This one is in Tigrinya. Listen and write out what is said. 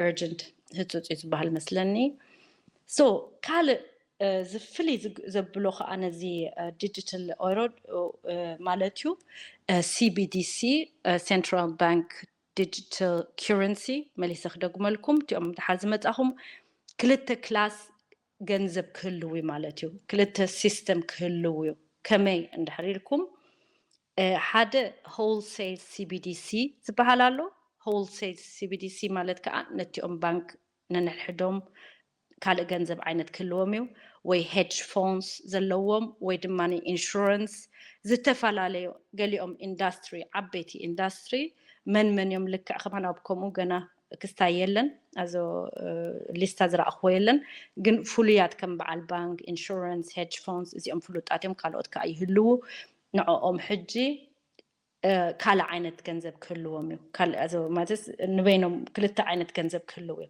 urgent ህፁፅ እዩ ዝበሃል መስለኒ። So ካልእ ዝፍልይ ዘብሎ ከዓ ነዚ digital euro ማለት እዩ CBDC፣ Central Bank Digital Currency። መሊሰ ክደግመልኩም፣ እቲኦም ድሓር ዝመፃኹም ክልተ class ገንዘብ ክህልው እዩ ማለት እዩ። ክልተ system ክህልው እዩ። ከመይ እንድሕር ኢልኩም ሓደ wholesale CBDC ዝበሃል ኣሎ። Wholesale CBDC ማለት ከዓ ነቲኦም ባንክ ነንሕድሕዶም ካልእ ገንዘብ ዓይነት ክህልዎም እዩ፣ ወይ hedge funds ዘለዎም፣ ወይ ድማ insurance ዝተፈላለዩ፣ ገሊኦም industry፣ ዓበይቲ industry። መን መን እዮም ልክዕ ከማን ኣብ ከምኡ ገና ክስታይ የለን፣ ኣዞ list ኣ ዝረኣኽዎ የለን። ግን ፍሉያት ከም በዓል ባንክ፣ insurance፣ hedge funds እዚኦም ፍሉጣት እዮም። ካልኦት ከዓ ይህልዉ። ንዕኦም ሕጂ ካልእ ዓይነት ገንዘብ ክህልዎም እዩ። ማለት ንበይኖም ክልተ ዓይነት ገንዘብ ክህልው እዩ።